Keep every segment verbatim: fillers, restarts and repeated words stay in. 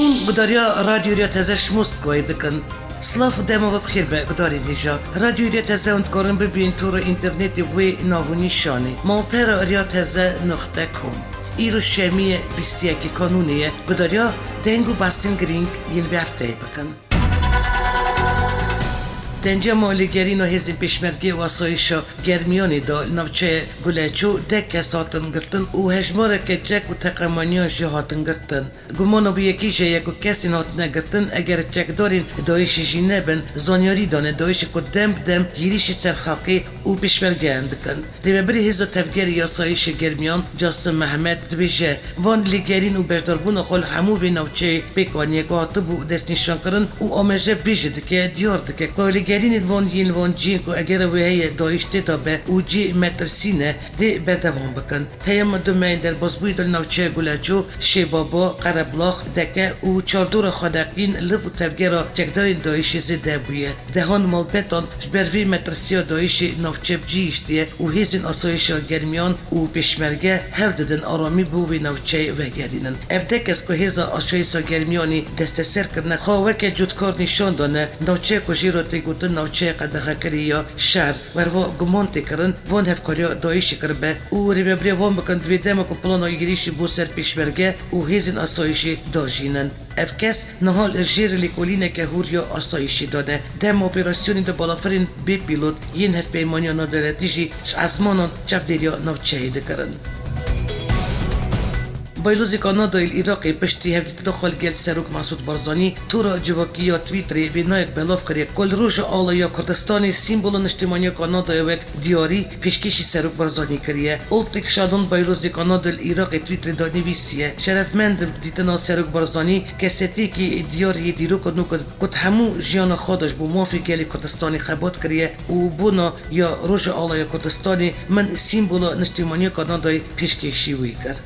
Hûn gudariya Radyo Riya Teze ji Moskowayê dikin. Silav û dema we bi xêr be, gudarên hêja. Radyo Riya Teze hûn dikarin bibînin tora înternetê wê nav û nîşanê. Malpera riya teze noqte com. Îro şemiyê bîst û yekê kanûnê ye. Gudariya deng û behsên girîng yên vê hefteyê bikin. Di encama lêgerîna hêzên pêşmergê û asayîşa Germiyanê de li navçeya Guleço deh kes hatin girtin û hejmareke çek û teqemaniyan jî hatin girtin. Gumana bi yekî jê ye ku kesên hatine girtin, eger çekdarên DAIŞê jî nebin, zanyarî dane DAIŞê ku dem bi dem hêrişî ser xelkê û pêşmergeyan dikin. Rêvebirê Hêza Tevgerê Asayîşê Germiyan Casim Mehmet dibêje, van lêgerîn û beşdarbûna xwe li hemû vê navçeyê pêk aniye ku hatibû destnîşankirin û amaje bi vê jî dike, diyar dike ku lêgerînên van yên li van cihên ku eger wê heye DAIŞ tê de be û cihê metirsî ne, dê berdewam bikin. Teyema du mehên derbasbûyî de li navçeya Guleço, Şêbaba, Qereblax, Deke û çardora Xweneqîn liv û tevgera çekdarên DAIŞê zêde bûye. Dehan malbetan ji ber vê metirsiya DAIŞê navçe bi cî hiştiye û hêzên asayîşa Germiyan û pêşmerge hewl didin aramî bo wê navçeyê vegerînin. Ev deh kes ku hêza asayîşa Germiyanê desteser kirine, xwe weke cotkar nîşan dane, navçeya ku jê re tê gotin navçeya qedexekirî ya şer. Werva guman tê kirin, van hevkariya DAIŞê kiribe û rêvebirê wan bikin, divê dema ku plana girîşî bo ser pêşmerge û hêzên asayîşê dajînin. Ev kes niha li jêr lêkolîneke hûr ya asayîşê de ne. Dema operasyonê de balafirên bê pîlot yên Hevpeymaniya Navdewletî jî ji ezmanan çavdêriya navçeyê dikirin. Baylozê Kanadayê li Iraqê piştî hevdîtina xwe li gel Serok Mesûd Barzanî, tora civakî ya Twitterê vênayek belav kiriye ku li Rojala ya Kurdistanê sîmbola niştimaniya Kanadayê wek diyarî pêşkêşî Serok Barzanî kiriye. Ulrich Shannon, baylozê Kanadayê li Iraqê Twitterê de nivîsiye, Şerefmend im bi dîtina Serok Barzanî, kesetiyekî diyar yê dîroka nû ku, ku di hemû jiyana xwe de ji bo mafê gelê Kurdistanê xebat kiriye û bona ya Rojala ya Kurdistanê min sîmbola niştimaniya Kanadayê pêşkêşî wî kir.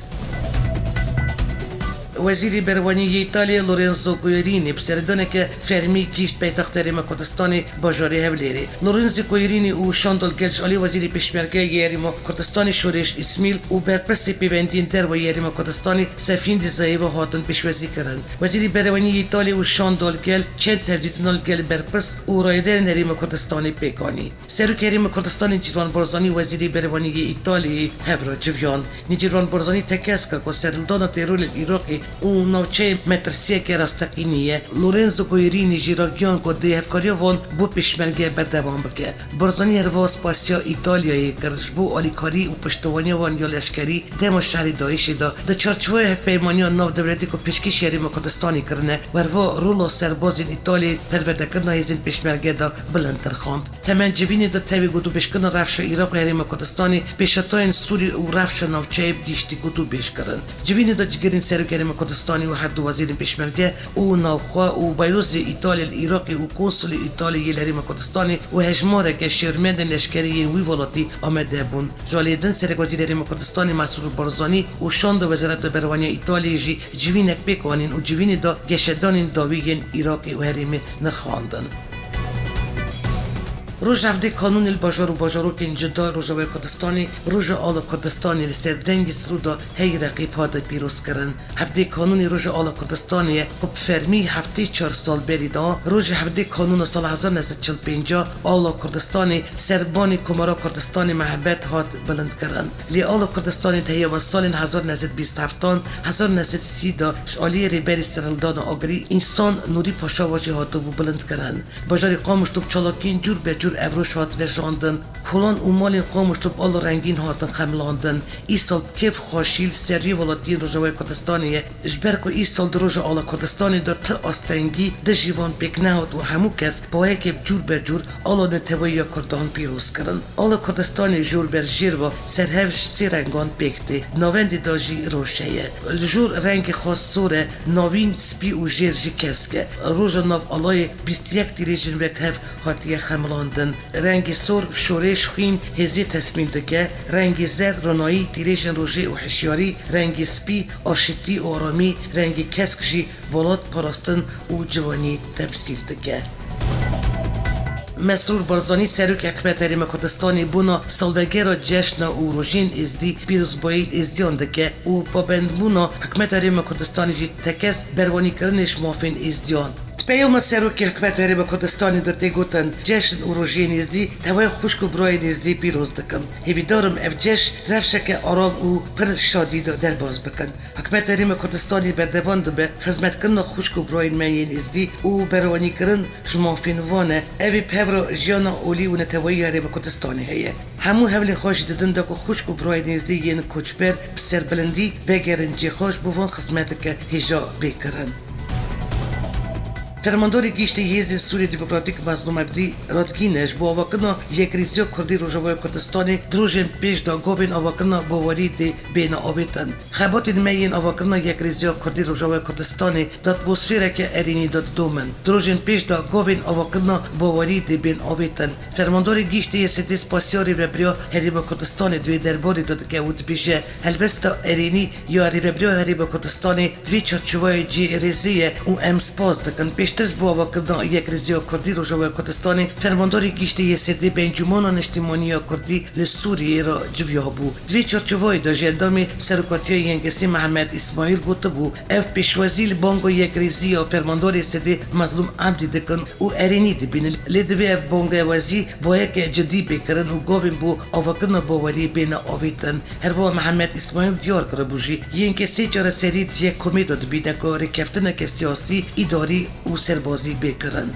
Wezîrê Berevanî yê Îtalyayê Lorenzo Guerini bi seredaneke fermî gihîşt paytexta Herêma Kurdistanê bajarê Hewlêrê. Lorenzo Guerini û şandal gel ji alî Wezîrê Pêşmerge yê Herêma Kurdistanê Şoreş Îsmîl û berpirsê pêvendiyên derve yê Herêma Kurdistanê Sefîn Dîzayê ve hatin pêşwazî kirin. Wezîrê Berevanî yê Îtalyayê û şandal gel çend hevdîtinan li gel berpirs û rayedarên Herêma Kurdistanê pêk anî. Serokê Herêma Kurdistanê Cîrvan Barzanî û Wezîrê Berevanî yê Îtalyayê hev re civiyan. Nêçîrvan Barzanî tekesk e ku serhildana terorê li Iraqê û navçeyê metirsiyeke rasteqînî ye. Lorenzo Guerini jî ragihan ku dê hevkariya wan bo pêşmerge berdewam bike. Barzanî herwiha spasiya Îtalyayê kir ji bo alîkarî û piştevaniya wan ya leşkerî dema şerê DAIŞê de di çarçoveya hevpeymaniya navdewletî ku pêşkêşî Herêma Kurdistanê kirine, werva rola serbazên Îtalyayê perwerdekirina hêzên pêşmerge de bilind nirxand. Temen civînê de tevî gotûbêjkirina rewşa Iraq û Herêma Kurdistanê, pêşetayên Sûrî û rewşa navçeyê bi giştî gotûbêj kirin. Civînê de cigirên Serokê Herêma Kurdistanê û her du wezîrên pêşmerge û navxwe û bayrozê Îtalyayê li Iraqê û konsulê Îtalyayê li Herêma Kurdistanê û hejmareke şêwirmendên leşkerî yên wî welatî amade bûn. Ji aliyê din Serekwezîrê Herêma Kurdistanê Mesûd Barzanî û şando Wezareta Berevaniya Îtalyayê jî civînek pêk anîn û civînê de geşedanên dawî yên Iraqê û herêmê nirxandin. Roj hevdeh Kanûnê li bajar û bajarokên cuda Rojavayê Kurdistanê, Roja Ala Kurdistanê li ser dengê Sirûda Hey Reqîb hate pîrozkirin. Hevdeh Kanûnê Roja Ala Kurdistanê ye ku bi fermî heftê çar sal berî da, rojê hevdeh Kanûna sala hezar neh sed çil pênc Ala Kurdistanê ser banê Komara Kurdistanê Mehbet hat bilindkirin. Lê Ala Kurdistanê di heyama salên hezar neh sed bîst heftan, hezar neh sed sî de ji aliyê rêberê serhildana agirî Însan Nûrî Paşa ve jî hatibû bilindkirin. Bajarê Qamişlo bi çalakiyên cûr be cûr ev roj hat vejandin. Kolan û malên Qamişlo bi ala rengîn hatin xemilandin. Îsal bi kêf xweşî li ser rûyê welatiyên Rojavayê Kurdistanê ye. Ji ber ku îsal di Roja Ala Kurdistanê de ti astengî dijî van pêk nehat û hemû kes bi wayekê bi cûr be cûr ala neteweyî ya Kurdan pîroz kirin. Ala Kurdistanê jor ber jêr ve serhev ji sê rengan pêk tê. Di navendê de jî roj heye. Li jor rengê xwe sor e, navîn spî û jêr jî kesk e. Roja nav alayê bîst û yek tîrêjên wek hev hatiye xemilandin. Rengê sor şorêş, xwîn, hêzê tesmîl dike. Rengê zer ronayî, tîrêjên rojê û hişyarî. Rengê spî aşitî û aramî. Rengê kesk jî welatparastin û ciwanî temsîl dike. Mesrûr Barzanî, Serokê Hikûmeta Herêma Kurdistanê, bona salvegera cejna û rojên êzdî pîrozbayî êzdiyan dike û pabendbûna Hikûmeta Herêma Kurdistanê jî tekez berwanîkirinê ji mafên êzdiyan. Di peyama Serokê Hikûmeta Herêma Kurdistanê de tê gotin, cejn û rojên êzdî tewe xwişk û birayên êzdî pîroz dikim. Hêvîdar im ev cejn rewşeke aram û pir şadî de derbas bikin. Hikûmeta Herêma Kurdistanê berdewam dibe xizmetkirina xwişk û birayên me yên êzdî û berwanîkirin ji mafên wan e. Ev ê bi hev re jiyana olî û neteweyî ya Herêma Kurdistanê heye. Hemû hewlên xwe jî didin da ku xwişk û birayên êzdî yên koçber bi serbilindî vegerin cihê xwe, ji bo van xizmeteke hêja bê kirin. Fermandarê Giştî Hêzên Sûriyê Demokratîk Mezlûm Ebdî radgîne, ji bo avakirina yekrêziya Kurdî Rojavayê Kurdistanê di rojên pêş de gavên avakirina bawerî dê bêne avêtin. Xebatên me yên avakirina yekrêziya Kurdî Rojavayê Kurdistanê di atmosfereke erênî de didomin. Di rojên pêş de gavên avakirina bawerî dê bên avêtin. Fermandarê Giştî Y S D spasiya Rêvebiriya Herêma Kurdistanê di vê derbarê de dike û dibêje, helwesta erênî ya Rêvebiriya Herêma Kurdistanê di vê çarçoveyê cihê rêzê ye û em spas dikin. Pêştir ji bo avakirina yekrêziya Kurdî Rojavayê Kurdistanê, Fermandarê Giştî Y S D bi Encûmena Niştimanî ya Kurdî li Sûriyeyê re ciwiyabû. Di vê çarçoveyê de ji endamê Serokatiya Y N K S'ê Mihemed Îsmaîl gotibû, ev pêşwazî li banga yekrêzî ya Fermandarê Y S D Mezlûm Ebdî dikin û erênî dibînin. Lê divê ev bangewazî bayeke cidî bê kirin û gavên bo avakirina baweriyê bêne avêtin. Her wiha Mihemed Îsmaîl diyar kiribû jî, Y N K S çareserî di yekomê de dibîne ku rêkeftineke siyasî, îdarî û serbazî bê kirin.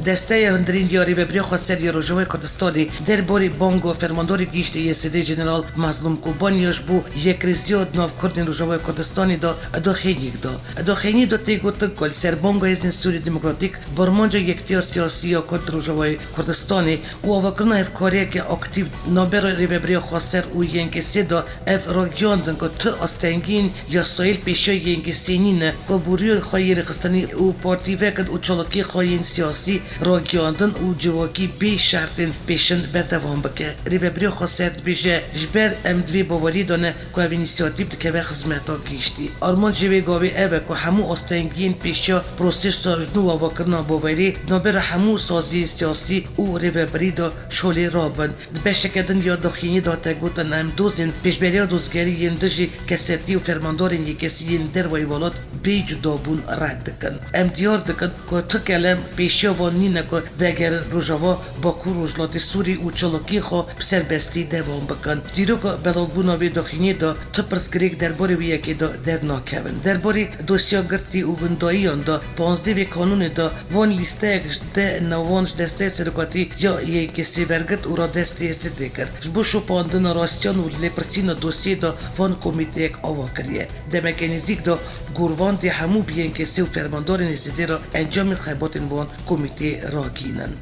Desteya Hundirîn ya Rêvebiriya Xweser ya Rojavayê Kurdistanê derbarê banga Fermandarê Giştî Y S D Jeneral Mezlûm Kobanî ya ji bo yekrêziya di nav Kurdên Rojavayê Kurdistanê de daxuyaniyek da. Daxuyaniyê de tê gotin ku li ser banga Hêzên Sûriyê Demokratîk bi armanca yektiya siyasî ya Kurd di Rojavayê Kurdistanê û avakirina hevkariyeke aktîf navbera Rêvebiriya Xweser û Y N K S'ê de ev ragihiyandin ku tu astengiyên yasayî li pêşiya Y N K S'ê nîne ku boriyên xwe yên rêxistinî û partî vekin û çalakiyên xwe yên siyasî ragihiyandin û civakî bê şertên pêşin berdewam bike. Rêvebiriya Xweser dibêje, ji ber em di vê baweriyê de ne ku ev înîsiyatîf dikeve xizmeta giştî. Armancê wê gavê ev e ku hemû astengiyên pêşiya prosesa ji nû avakirina baweriyê di navbera hemû saziyên siyasî û rêvebirî de şolê rabin. Di beşeke din ya daxuyaniyê de hate gotin, em dozên pêşberiya dozgerî yên dijî kesetî û fermandarên yekesî yên dervayî welat bê cudabûn red dikin. Em diyar dikin ku tu kelem pêşiya van nîne ku vegerin Rojava, Bakur, Rojhilatê Sûrî û çalakiyên xwe bi serbestî devam bikin. Dîroka belavbûna vê daxuyaniyê de tu pirsgirêk derbarê wê yekê de dernakevin. Derbarê dosya girtî û windayiyan de panzdeh vê kanûnê de van lîsteyek ji deh navan ji desteya serokatî ya Y N K S'ê wergirt û radestê Y S D'ê kir. Ji bo şopandina rastiyan û lêpirsîna dosyeyê de van komîteyek ava kiriye. Demeke nêzîk de gorvandê hemû bi Y N K S'ê û fermandarên Y S D'ê re encamên xebatên van komîteyê ragihînin.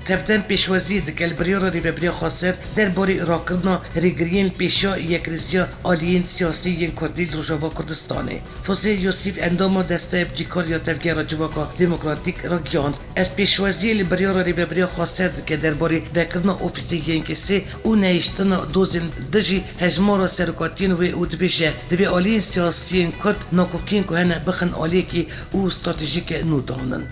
Tevdem pêşwaziyê dike li biryara Rêvebiriya Xweser derbarê rakirina rêgiriyên li pêşiya yekrêziya aliyên siyasî yên Kurdî li Rojava Kurdistanê. Fozê Yosîf, endama Desteya Bicîkar ya Tevgera Civaka Demokratîk, ragihand, ev pêşwaziyê li biryara Rêvebiriya Xweser dike derbarê vekirina ofîsê Y N K S'ê û nehiştina dozên dijî hejmara serokatiyên wê û dibêje, divê aliyên siyasiyên Kurd nakokiyên ku hene bixin aliyekî û stratejîke nû danin.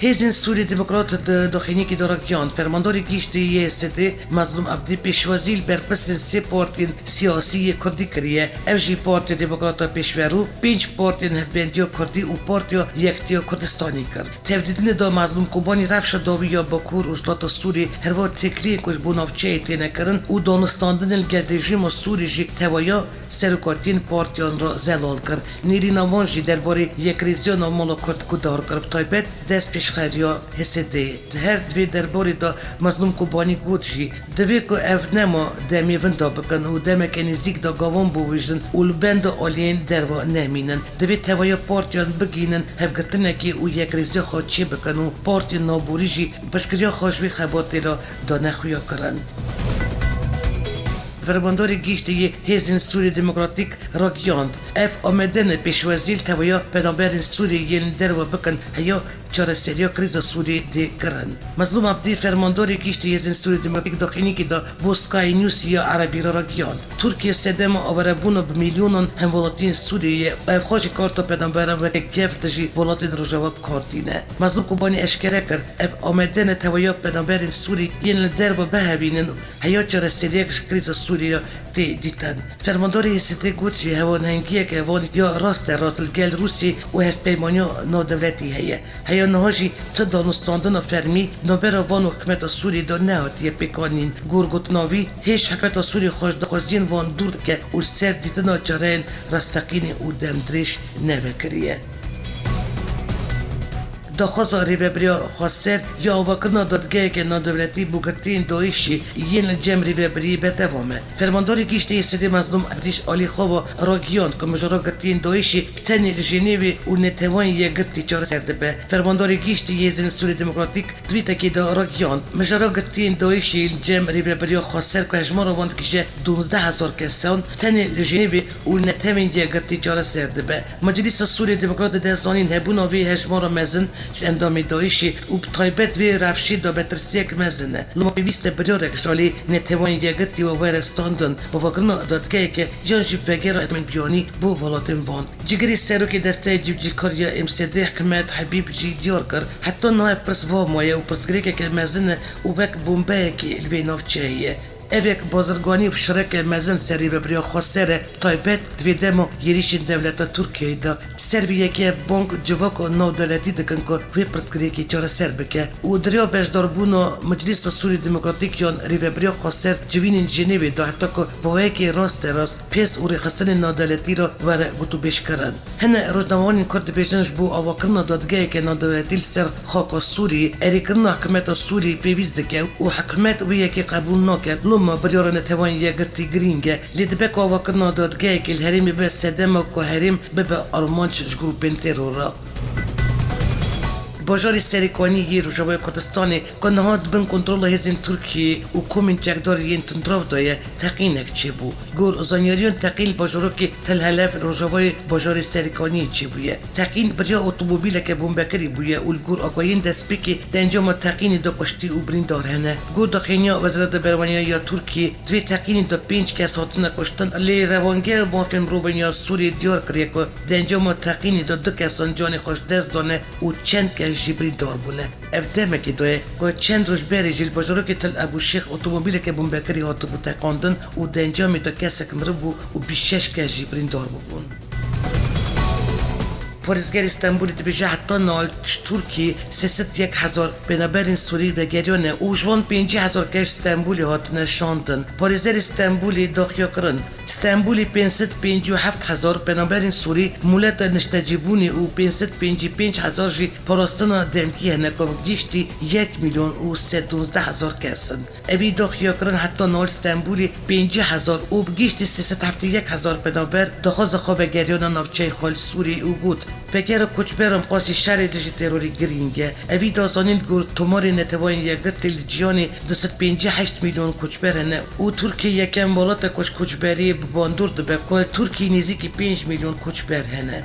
Hêzên Sûriyê Demokrat di daxuyaniyekê de ragihand, Fermandarê Giştî Y S D Mezlûm Ebdî pêşwazî li berpirsên sê partiyên siyasî yê Kurdî kiriye. Ev jî Partiya Demokrata Pêşverû, pênc partiyên Hevbendiya Kurdî û Partiya Yektiya Kurdistanê kir. Tevdîtinê de Mezlûm Kobanî rewşa dawî ya Bakur û Rojhilata Sûriyê, herwiha têkiliyên ku ji bo navçeyê têne kirin û danûstandinên li gel rejîma Sûrî jî tevahiya serokatiyên partiyan re zelal kir. Nêrîna wan jî derbarê yekrêziya navmala Kurd guhdar kir, bi taybet destpêşxeriya H S D'ê. Di her di vê derbarê de Mezlûm Kobanî got jî, divê ku ev nema demê winda bikin û demeke nêzîk de gavan bivîjin û li benda aliyên derve nemînin. Divê tevahiya partiyan bigihînin hevgirtinekê û yekrêziya xwe çêbikin û partiyên navborî jî piştgiriya xwe ji vê xebatê re dane xuyakirin. Fermandarê Giştî yê Hêzên Sûriyê Demokratîk ragihand, ev amade ne pêşwazî li tevahiya penaberên Sûriyê yên li derve bikin, heya çareseriya krîza Sûriyê dê kirin. Mezlûm Abdî, fermandarê giştî Hêzên Sûriyê Demokratîk, daxînîkî da bo Sky News ya Erebî re ragihand, Tirkiye sedema awerebûna bi milyonan hemwelatiyên Sûriyê ye û ev xwe ji karta penaberan weke gef dijî welatên Rojava bi kar tîne. Mezlûm Kobanî eşkere kir, ev amade neteweya penaberên Sûrî yên li derve bihevînin û heya çareseriyek ji krîza Sûriyê tê dîtin. Fermandarê H S D got jî hewanhengiyeke van ya rasterast li gel Rûsî û hevpeymaniya navdewletî heye. Heya niha jî ti danûstandina fermî navbera van û hikûmeta Sûrî de nehatiye pêkanîn. Gor gotina wî, hêj hikûmeta Sûrî xwe ji daxwaziyên van dûr dike û li ser dîtina çareyên rasteqînî û demdirêj nevekiriye. Daxwaza Rêvebiriya Xweser ya avakirina dadgeheke navdewletî bo girtiyên DAIŞ'î yên li cem rêvebiriyê berdewam e. Fermandarê Giştî H S D Mezlûm Abdî ji alî xwe ve ragihand ku mijara girtiyên DAIŞ'î tenê li Jenêvê û Neteweyên Yekgirtî çareser dibe. Fermandarê Giştî Hêzên Sûriyê Demokratîk twîtekê de ragihand, mijara girtiyên DAIŞ'î li cem Rêvebiriya Xweser ku hejmara wan digihîje duwazdeh hezar kesan, tenê li Jenêvê û li Netewên Yekgirtî çareser dibe. Meclîsa Sûriyê Demokrat dide zanîn hebûna vê hejmara mezin ji endamê DAIŞ'ê û bi taybet vê rewşê de metirsiyek mezin e. Loma pêwîst e biryarek ji alî Neteweyên Yekgirtî ve were standin, bi avakirina dadgeheke yan jî bi vegera endamên biyanî bo welatên van. Cîgirê serokê desteya cîbicîkar ya M S D Hikmet Hebîb jî diyar kir, heta niha ev pirs va maye û pirsgirêkeke mezin e û wek bombeyekê li vê navçeyê ye. Ev yek bazirganî û fişareke mezin ser Rêvebiriya Xweser e, taybet di vê dema êrîşên dewleta Tirkiyeyê de. Ser vê yekê ev bang civaka navdewletî dikin ku vê pirsgirêkê çareser bike û di riya beşdarbûna Meclîsa Sûriyê Demokratîk yan Rêvebiriya Xweser civînên Jenêvê de heta ku bi weyekê rasterast pês û rêxistinên navdewletî re were gotûbêjkirin. Hine rojnamevanên Kurd dibêjin, ji bo avakirina dadgeheke navdewletî li ser xaka Sûriyê, erêkirina hikûmeta Sûriyê pêwîst dike û hikûmet wê yekê qebûl nake. Loma biryara Neteweyên Yekgirtî girîng e, lê dibe ku avakirina dadgehekê li herêmê bibe sedema ku herêm bibe armanc ji grûpên teror re. Bajarê Serêkanî yê Rojavayê Kurdistanê ku niha di bin kontrola hêzên Tirkiyê û komên çekdar yên tundrav de ye, teqînek çêbû. Gor zanyariyan, teqîn li bajarokê Tel Helef, rojavayê bajarê Serêkaniyê çêbûye. Teqîn bi riya otomobîleke bombekirî bûye û li gor agahiyên destpêkê di encama teqînê de kuştî û birîndar hene. Gor daxuyaniya Wezareta Bereweriyê ya Tirkiyê, di vê teqînê de pênc kes hatine kuştin, lê Revangê Mafên Mirovan ya Sûriyê diyar kiriye ku di encama teqînê de du kesan canê xwe ji dest dane û çend kes jî birîndar bûne. Ev demekê de ye ku çend roj berê jî li bajarokê Til Ebû Şêx otomobîleke bombekirî hatibû teqandin û di encamê de kesek miribû û bîst şeş kes jî birîndar bûbûn. Parêzgerê Stenbolê dibêje, heta niha ji Tirkiyê sê sed yek hezar penaberên Sûrî vegeriyane û ji wan pêncî hezar kes Stenbolê hatine şandin. Parêzerê Stenbolê daxuya kirin, Stenbolê pênc sed pêncî û heft hezar penaberên Sûrî moleta niştecîbûnê û pênc sed pêncî pênc hezar jî parastina demkî hene ku bi giştî yek milyon û sed û duwazdeh hezar kes in. Evî daxuya kirin, heta niha li Stenbolê pêncî hezar û bi giştî sê sed heftê yek hezar penaber daxwaza xwe vegeriyana navçeyê xwe li Sûriyê û got, Vegera koçberan bi qasî şerê dijî terorê girîng e. Evî da zanîn, li gor tomarê Neteweyên Yekgirtî li cîhanê du sed pêncî heşt milyon koçber hene û Tirkiye yekem welat e ku ji koçberiyê bi bandor dibe ku li Tirkiyê nêzîkî pênc milyon koçber hene.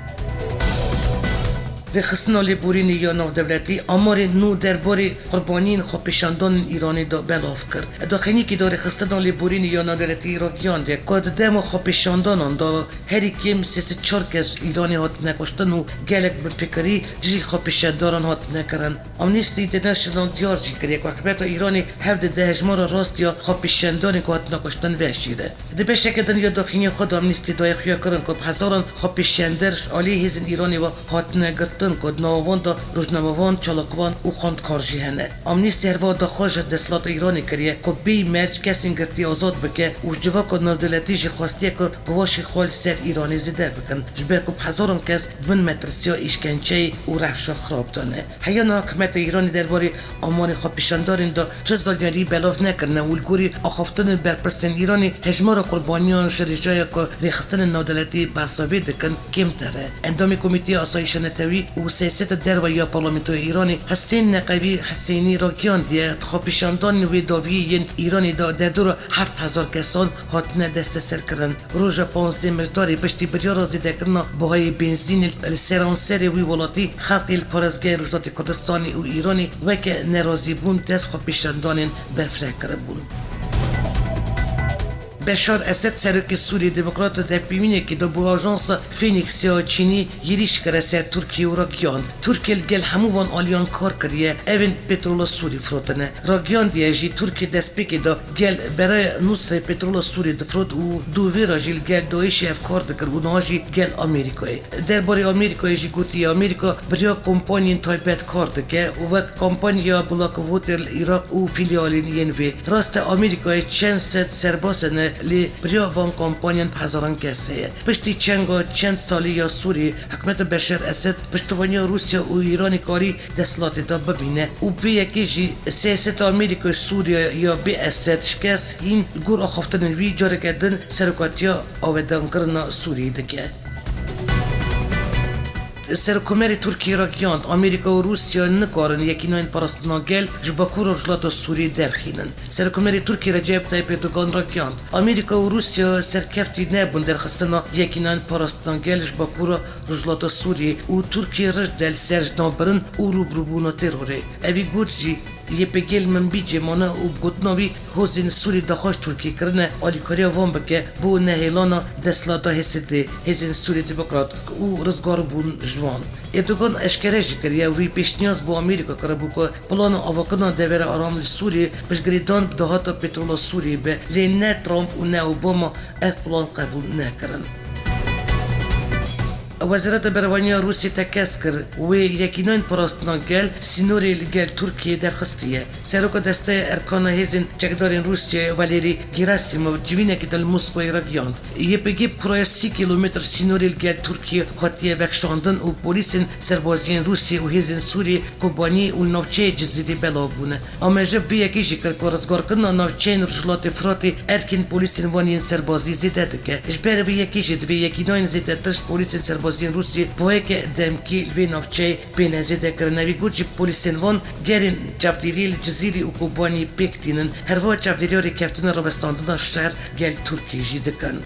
Rêxistina Lêborînê ya Navdewletî amarên nû derbarê qurbaniyên xwepêşandanên Îranê de belav kir. Daxuyaniyekî de Rêxistina Lêborînê ya Navdewletî ragihandiye ku di dema xwepêşandanan de herî kêm sê sed çar kes ji Îranê hatine kuştin û gelek binpêkirî dijî xwepêşandaran hatine kirin. Amnesty International diyar jî kiriye ku hikûmeta Îranê hev dide hejmara rast ya xwepêşandanên ku hatine kuştin vejîre. Di beşeke din ya daxuyaniyê xwe de Amnesty daye xuyakirin ku bi hezaran xwepêşander ji alî hêzên Îranê ve hatine girtin ku di nava wan de rojnamevan, çalakvan û xwendkar jî hene. Amnesty herwiha daxwaz ji desthilata Îranê kiriye ku bêyî merc kesên girtî azad bike û ji civaka navdewletî jî xwestiye ku givaşê xwe li ser Îranê zêde bikin, ji ber ku bi hezaran kes di bin metirsiya îşkenceyê û rewşa xirab de ne. Heya niha hikûmeta Îranê derbarê amarên xwepêşandarên de tu zanyarî belav nekirine û li gorî axaftinên berpirsên Îranê hejmara qurbaniyan ji rêjeya ku Rêxistinên Navdewletî behsa vê dikin kêmtir e. Endamê Komîteya Asayîşa Netewî û siyaseta derve ya Parlamentoya Îranê Hesên Neqevî Hesênî ragihandiye, di xwepêşandanên wê dawiyê yên Îranê de derdora heft hezar kesan hatine desteserkirin. Roja panzdeh Mijdarê piştî biryara zêdekirina bihayê benzînê li seranserê wî welatî, xelkê li parêzgehên Rojhilatê Kurdistanê û Îranê weke nerazîbûn dest xwepêşandanên berfireh kiribûn. Beşar Esed, serokê Sûriyê Demokrat, di hevpeyvînekê de bo ajansa Phoenix ya Çînî yêrîş kire ser Tirkiye û ragihand, Tirkiye li gel hemû van aliyan kar kiriye, ev ên petrola Sûrî firotine. Ragihandiye jî, Tirkiye destpêkê de gel Beraya Nusrê petrola Sûrî difirot û dûvê re jî li gel DAIŞê ev kar dikir û niha jî gel Amerîkayê. Derbarê Amerîkayê jî gotiye, Amerîka bi riya kompanyên taybet kar dike û wek kompanya Blackwater li Iraq û fîlyalên yên vê. Rast e, Amerîkayê çend sed serbaz hene, lê bi riya van kompanyan bi hezaran kes heye. Piştî çenga çend salî ya Sûriyê, hikûmeta Beşar Esed piştevaniya Rûsya û Îranê karî desthilatê de bimîne û bi vê yekê jî siyaseta Amerîkayê Sûriye ya bê Esed şikest hîn, li gor axaftinên wî careke din serokatiya avedankirina Sûriyê dike. Serokkomarê Tirkiyê ragihand, Amerîka û Rûsya nikarin Yekîneyên Parastina Gel ji Bakur û Rojhilata Sûriyê derxînin. Serokkomarê Tirkiyê Recep Tayyip Erdogan ragihand, Amerîka û Rûsya serkeftî nebûn derxistina Yekîneyên Parastina Gel ji Bakur û Rojhilata Sûriyê û Tirkiye risk de li ser ji nav birin û rûbirûbûna terorê. Evî got jî, Y P G li Minbicê mane û bi gotina wî hozên Sûrî daxwaz Tirkiyê kirine alîkariya wan bike bo nehêlana desthilata H S D, Hêzên Sûrî Demokrat, û rizgarbûn ji wan. Erdogan eşkere jî kiriye, wî pêşniyaz bo Amerîka kiribû ku plana avakirina devera aram li Sûriyê piştgirêdan bi dahata petrola Sûriyê be, lê ne Trump û ne Obama ev plan qebûl nekirin. Wezareta Berevaniya Rûsya tekez kir, wê Yekîneyên Parastina Gel sînorê li gel Tirkiyê derxistiye. Seroka Desteya Erkana Hêzên Çekdarên Rûsyayê Valerî Gerasimov civînekê de li Moskowayê ragihand, Y P G bi kuraya sî kîlometr sînorê li gel Tirkiyê hatiye vekişandin û polîsên serbaziyên Rûsya û hêzên Sûriyê Kobanî û li navçeyê Cizîrê belav bûne. Ameje bi vê yekê jî kir ku rizgarkirina navçeyên Rojhilatê Firatê erkên polîsên wan yên serbazî zêde dike. Ji ber vê yekê jî divê yekînayên zêdetir ji polîsên serbaziyên Rûsiyê bi weke demkî li vê navçeyê bêne zêdekirin. Evî got jî polîsên wan gerên çavdêriyê li Cizîrê û Kobaniyê pêk tînin. Herwiha çavdêriya rêkeftina rawestandina şer gel Tirkiyê jî dikin.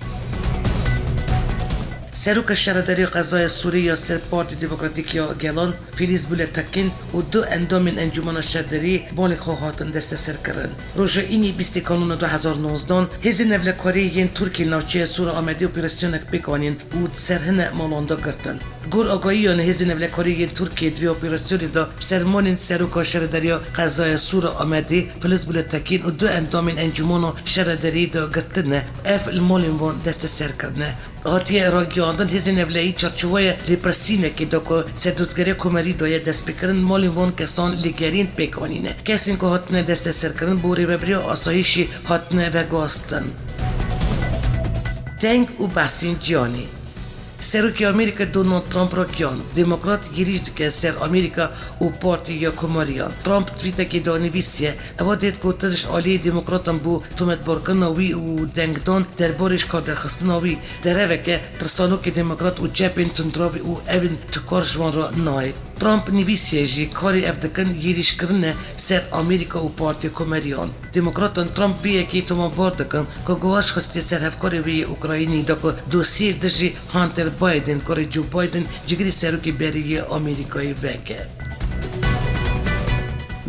Seroka Şaredariya Qezaya Sûrê ya ser Partî Demokratîk ya Gelan, Filiz Buletekin û du endamên Encûmena Şerderî malê xwe hatin desteserkirin. Roja Înî bîstê Kanûna du hezar nozdan, hêzên ewlekariyê yên Tirkiyê li navçeya Sûra Amedê operasyonek pêk anîn û di ser hine malan de girtin. Gor agahiyan, hêzên ewlekariyê yên Tirkiyê di vê operasyonê de bi ser malên Seroka Şaredariya Qezaya Sûra Amedê, Filiz Buletekin û du endamên Encûmena Şaredariyê de girtine. Ev li malên wan desteser kirine. Hatiye ragihandin, hêzên ewlehî çarçoweya lêpirsînekê de ku serdozgeriya komerî daye destpêkirin, malên van kesan lêgerîn pêk anîne. Kesên ku hatine desteserkirin bo rêvebiriya asayîşê hatine veguhastin. Deng û behsên cîhanê. Serokê Amerîka Donald Trump ragihand, Demokrat yêrîş dike ser Amerîka û Partiya Komariyan. Trump twîtekê de nivîsiye, Ewa dêt gotin ji aliyê demokratan bo tometbarkirina wî û dengdan derbarê ji kar derxistina wî. Dereveke tirsanokê demokrat û çepên tundravî û evên tukar ji wan re nayê. Trump nivîsiye jî, karê ev dikin yêrîşkirin e ser Amerîka û Partiya Komeriyan. Demokratan Trump vê yekê tomabar dikin ku guhaz xistiye ser hevkarê wê yê Ukraynî de ku dosyê dijî Hunter Biden, kurê Joe Biden, cigirê serokê berê yê Amerîkayê veke.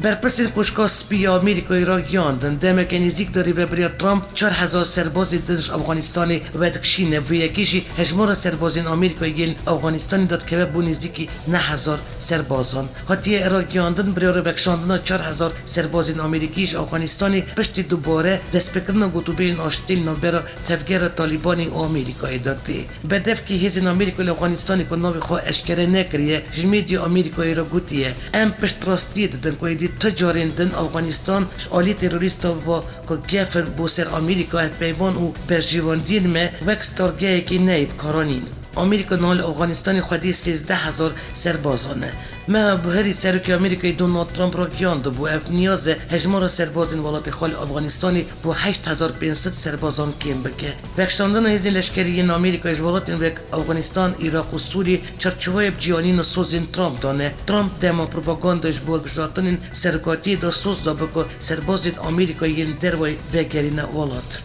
Berpirsên Koşka Spî ya Amerîkayê ragihand, demeke nêzîk de rêvebiriya Trump çar hezar serbazê din ji Afganistanê vedikişîne, vê yekê jî hejmara serbazên Amerîkayê yên Afganistanê de dikeve bo nêzîkî neh hezar serbazan. Hatiye ragihandin, biryara vekişandina çar hezar serbazên Amerîkî ji Afganistanê piştî dubare destpêkirina gotûbêjên aştiyê li navbera tevgera Talîbanê û Amerîkayê de tê. Bedevkî hêzên Amerîka li Afganistanê ku navê xwe eşkere nekiriye, ji medya Amerîkayê re gotiye, Em piştrastiyê didin ku êdî tu carên din Afganistan ji aliyê terorîsta ve ku gef in bo ser Amerîka, hevpeyvan û berjewendiyên me wek stargehekê neyê bi kar anîn. Amerîka niha li Afganistanê xwedî sêzdeh hezar serbazan e. Meha buherî Serokê Amerîkayê Donald Trump ragihiyandibû, ev niyaze hejmara serbazên welatê xwe li Afganistanê bo heşt hezar pênc sed serbazan kêm bike. Vekişandina hêzên leşkerî yên Amerîka ji welatên wek Afganistan, Iraq û Sûriyê çarçoveyê bi cîhanîna sozên Trump de ne. Trump dema propagandayê ji bo hilbijartinên serokatiyê de soz da bike serbazên Amerîkayê yên dervayî vegerîne welat.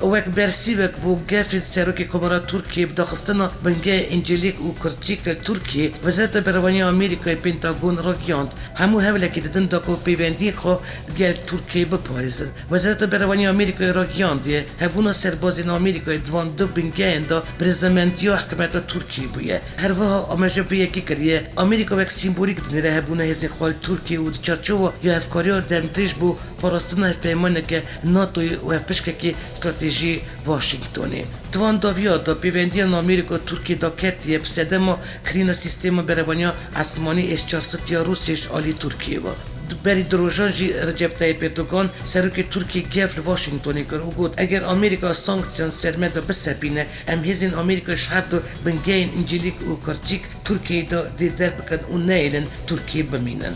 Wek bersîvek bo gefên Serokê Komara Tirkiyê bi daxistina bingehê Încîlîk û Kurçîk li Tirkiyê, Wezareta Berevaniyê Amerîkayê, Pentagon, ragihand, hemû hewlekê didin da ku peywendiyên xwe gel Tirkiyeyê biparêzin. Wezareta Berevaniyê Amerîkayê ragihandiye, hebûna serbazên Amerîkayê di van du bingehên de bi rêzemendiya hikûmeta Tirkiyê bûye. Her wiha amaje vê yekê kiriye, Amerîka wek sîmbolîk dinêre hebûna hêzên xwe li Tirkiyê û di çarçowa ya hevkariya demdirêj bo parastina hevpeymaneke NATOyê û hevpişkekî stratejî Washingtonê. Di van dawiya de pêvendiya Amerîka û Tirkiyê daketiye bi sedema kirîna sîstema berevaniya esmanî S çar sed ya Rûsya ji alî Tirkiyê ve. Berî du rojan jî Recep Tayyip Erdogan, serokê Tirkiyê, gef li Washingtonê kir û got, eger Amerîka sanksiyan ser me de bisepîne, em hêzên Amerîka ji her du bingehên Încîlîk û Kurçîk Tirkiyeyê de dê derbikin û nehêlin Tirkiyê bimînin.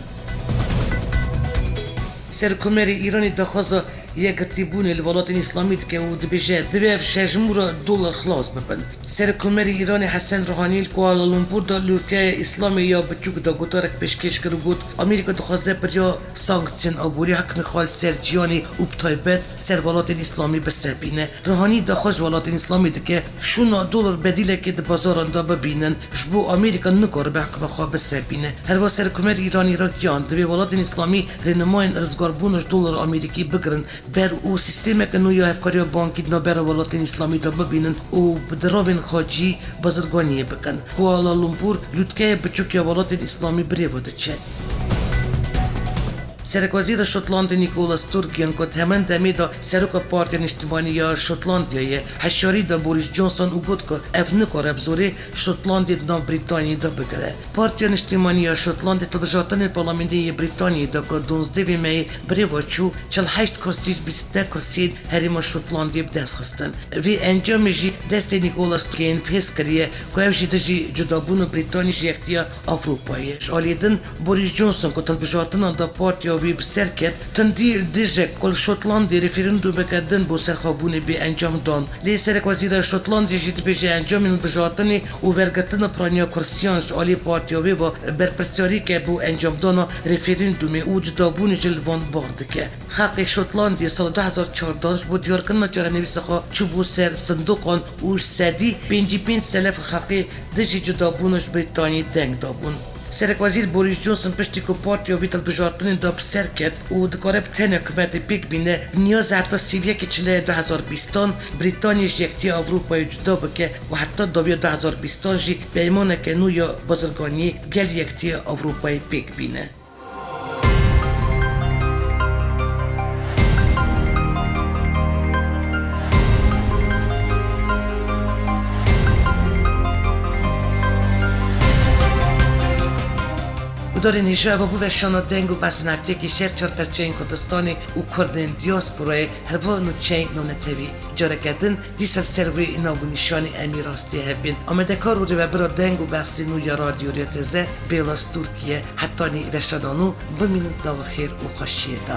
Serokkomarê Îranê daxwaza yekgirtîbûnê li welatên Îslamî dike û dibêje, divê ev şermûra dolar xilas bibin. Serokkomarê Îranê Hesen Ruhanî li Kuala Lumpur de li Tirkiyeyê Îslamê ya biçûk de gotarek pêşkêş kir û got, Amerîka dixwaze bi riya sanksiyan aborî hikmê xwe li ser cîhanê û bi taybet ser welatên Îslamî bisepîne. Ruhanî daxwaz ji welatên Îslamî dike, şûna dolar bedîlekê di bazaran de bibînin, ji bo Amerîka nikaribe hikma xwe bisepîne. Herwiha Serokkomarê Îranî ragihand, divê welatên Îslamî rênimayên rizgarbûna ji dolara Amerîkî bigirin ber û sîstemeke nû ya hevkariya bankî di navbera welatên Îslamî de bibînin û bi diravên xwecî bazirganiyê bikin. Kuala Lumpur, lûtkeyê biçûk ya welatên Îslamî bi rê ve diçe. Serekwezîra Şotlandê Nicola Sturgeon, ku di heman demê de seroka Partiya Niştimanî ya Şotlandiyê ye, hişyarî da Boris Johnson û got ku ev nikare bi zorê Şotlandê di nav Brîtanyayê de bigire. Partiya Niştimanî ya Şotlandê di hilbijartinên parlamentê yê Brîtanyayê de ku duwazdehê meyê bi rê ve çû, çil heşt kursî ji bîst kursiyên herêma Şotlandiyê bi dest xistin. Vê encamê jî destê Nicola Sturgeon pêz kiriye ku ev jî dijî cudabûna Brîtanyayê ji Yekîtiya Ewropayê. Ji alî din Boris Johnson ku di hilbijartinan de partiya wî bi ser ket, tundî li dijî ku li Şotlandê referandûmeke din bo serxwebûnê bê encam dan. Lê Serekwezîra Şotlandê jî dibêje encamên hilbijartinê û wergirtina piraniya kursiyan ji alî partiya wê ve berpirsyarî ke bo encamdana referandûmê û cudabûnê jî li van bar dike. Xelkê Şotlandê sala du hezar çardeh ji bo diyarkirina çarenivîsa xwe çûbû ser sindoqan û sedî pêncî pênc selef xelkê dijî cudabûna ji Brîtanyayê deng dabûn. Serekwezîr Boris Johnson piştî ku partiya wî di hilbijartinê de bi ser ket û dikare bi tenê hikûmetê pêk bîne, bi niyaza heta sî û yekê Çileyê du hezar bîstan Brîtanyayê ji Yekîtiya Ewropayê cuda bike û heta dawiya du hezar bîstan jî peymaneke nû ya bazirganiyê gel Yekîtiya Ewropayê pêk bîne. Guhdarên hêja, eva bû veşana deng û behsên hefteyekî ji her çar perçeyên Kurdistanê û Kurdên diasporayê, herva nûçeyên Nûnetewî. Careke din dîsa li ser wê nav û nîşanê em ê rastî hev bên. Amadekar û rêvebira deng û behsê nû ya Radyo Rêya Teze, Bêla Stûrkî ye. Hetanî veşana nû, bimînin di nava xêr û xweşiyê de.